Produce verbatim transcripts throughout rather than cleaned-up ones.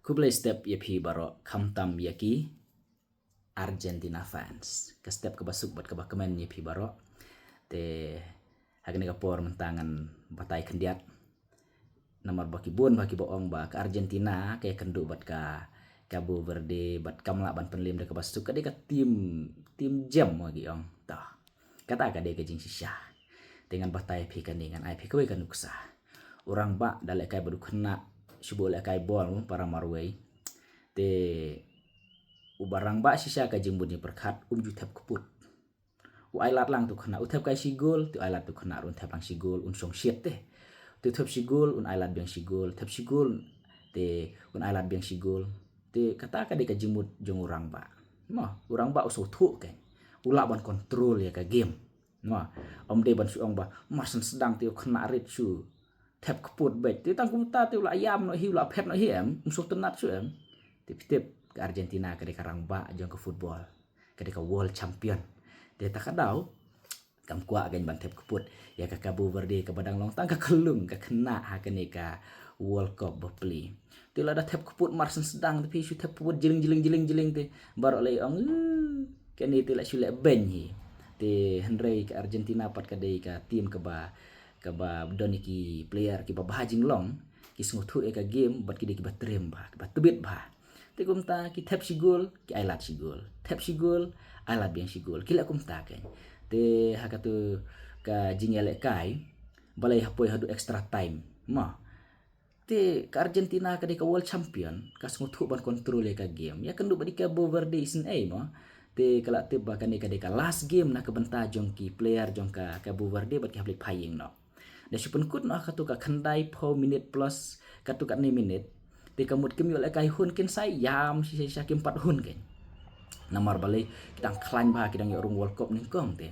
Khublei step ïa phi baroh, khamtam ïa ki Argentina fans. Ka step kaba suk bad kaba kmen ïa phi baroh. Te ha kane ka por mynta ngan batai khyndiat. Namar ba ki bun ba kiba ong ba ka Argentina ka ïakynduh bad ka Cabo Verde bad kam lah ban pynlem da kaba suk, ka dei ka team, team jem ma ki ong. Toh, kata ka dei ka jingshisha. Te ngan batai phi kane, ngan ai phi kawei ka nuksa. U rangbah da lehkai bad u khynnah shu buh lehkai bol para marwei. Te uba rangbah shisha ka jingmut jingpyrkhat, um ju thep kput. U ailad lang tu khynnah, u thep kai shi gol, te u ailad tu khynnah ruh un thep lang shi gol, un shong shit te. Te u thep shi gol, un ailad biang shi gol, thep shi gol, te un ailad biang shi gol. Te kata ka dei ka jingmut jong u rangbah. Mo, u rangbah u sngewthuh kein. U lah ban control ïa ka game. Mo, ym dei ban shu ong ba mar shen sdang te u khynnah rit shu thep kput beit. Te tang kumta te u la ïam noh hi, u la phet noh hi em, um sngewtynnat shuh em. Te phi tip ka Argentina ka dei ka rangbah jong ka football. Ka dei ka world champion. Te ta ka daw kam kwah kein ban thep kput ïa ka Cabo Verde kaba dang long tang ka khyllung ka khynnah ha kane ka World Cup ba plie. Te lada thep kput mar shen sdang te phi shu thep kput jling jling jling jling te baroh la ong, "Uh, kane te la shu leh beiñ hi." Te hynrei ka Argentina pat ka dei ka team kaba, kaba don ïa ki player kiba bha jinglong, ki sngewthuh ïa ka game bad ki dei kiba trim bha, kiba tbit bha. Te kumta ki thep shi gol, ki ailad shi gol. Thep shi gol, ailad biang shi gol. Ki leh kumta kein. Te ha katu ka jingïalehkai, balei ha poi haduh extra time. Mo. Te ka Argentina ka dei ka world champion, ka sngewthuh ban control ïa ka game. Ïakynduh bad i Cabo Verde isynei mo. Te ka la tip ba kane ka dei ka last game na ka bynta jong ki player jong ka Cabo Verde bad ki hap leit phai ïing noh. Da shu pynkut noh ha katu ka khyndai phew minit plus katu katne minit. Te ka mut kim ïoh lehkai hun, kin sa ïam shisha shisha, kim pat hun kein. Namar balei, ki dang khlaiñ bha, ki dang ïoh rung World Cup nyngkong te.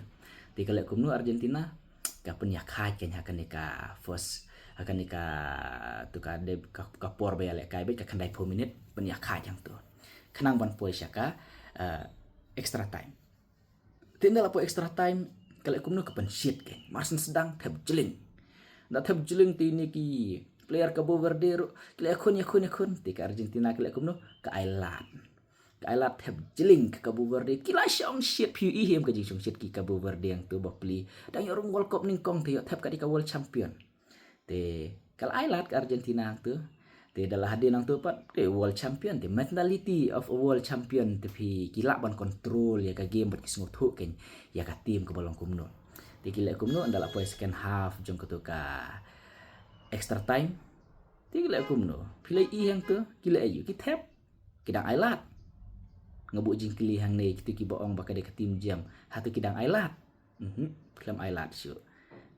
Te ka leh kumno Argentina? Ka pynïakhaid kein ha kane ka first, ha kane ka, tu ka dei ka, ka por ba ïalehkai beit, ka khyndai phew minit, pynïakhaid hangtu. Khnang ban poi sha ka, eh, extra time. Te ynda la poi extra time, ka leh kumno? Ka pynshit kein. Mar shen sdang thep jling. Ynda thep jling te ine ki player Cabo Verde ruh ki leh ïakhun, ïakhun, ïakhun. Te ka Argentina ka leh kumno? Ka ailad. Ka ailad thep jling ka Cabo Verde. Ki la shong shit, phi ïohi hi em ka jingshong shit ki Cabo Verde hangtu ba plie. Dang ïoh rung World Cup nyngkong te ïoh thep ka dei ka world champion. Te ka la ailad ka Argentina hangtu. Te da la hadien hangtu pat, te world champion, te mentality of a world champion, te phi, ki lah ban control ïa ka game bad ki sngewthuh kein ïa ka team kaba long kumno. Te ki leh kumno, ynda la poi second half jong katu ka extra time. Te ki leh kumno? Phi la ïohi hangtu, ki leh aïu? Ki thep. Ki dang ailad. Nga buh jingkylli hangne, kitu kiba ong ba ka dei ka team jem, hato ki dang ailad? Mhm, khlem ailad shuh.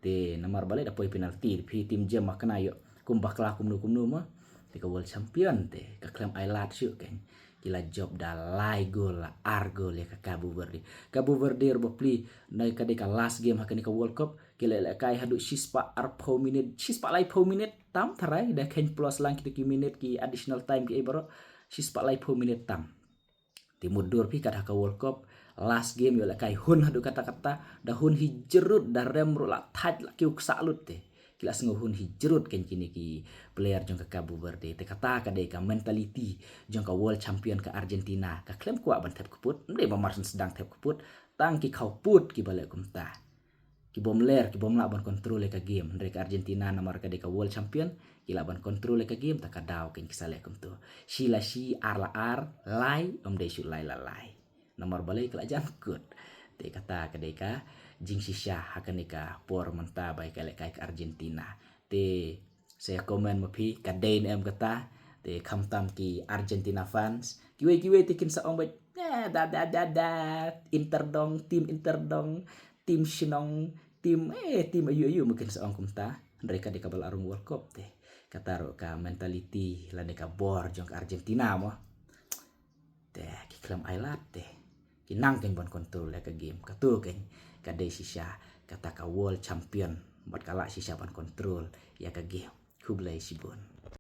Te namar balei? Da poi penalty, phi, team jem ma kane ïoh kum bakla kumno kumno mo. Te ka world champion te ka khlem ailad shuh kein. Ki la jop da lai gol la ar gol ïa ka Cabo Verde. Cabo Verde ruh ba plie, na ka dei ka last game ha kane ka World Cup, ki la lehkai haduh shispah arphew minit, shispah laiphew minit tam tharai, da kheiñ plus lang kitu ki minit ki additional time kiei baroh, shispah laiphew minit tam. Te mutdur phi kat ha ka World Cup, last game ïoh lehkai hun haduh katta katta, da hun hi jrut, da rem ruh la thait, la kiew ksah lut te. Ki la sngew hun hi jrut kein kine ki player jong ka Cabo Verde. Te kata ka dei ka mentality jong ka world champion ka Argentina. Ka khlem kwah ban thep kput, ym dei ba mar shen sdang thep kput, tang ki khawpud kiba leh kumta. Ki bym ler, ki bym lah ban control ïa ka game. Hynrei ka Argentina namar ka dei ka world champion, ki lah ban control ïa ka game, ta ka daw kein ki sa leh kumtu. Shi la shi, ar la ar, lai, ym dei shuh lai la lai. Namar balei? Ka la jan kut. Te kata ka dei ka jingshisha ha kane ka por mynta ba ïa ka lehkai ka Argentina. Te sa comment ma phi, ka dei ne em kata? Te khamtam ki Argentina fans, kiwei kiwei te kin sa ong beit, eh, da da da da, Inter dong, team Inter dong, team shnong, team, eh, team aïu aïu ma kin sa ong kumta. Hynrei ka dei kaba la rung World Cup te. Kata ruh ka mentality lane ka bor jong ka Argentina mo. Te ki khlem ailad te. Ki nang kein ban control ïa ka game. Katu kein ka dei shisha kata ka world champion. Bad ka lah shisha ban control ïa ka game. Khublei shibun.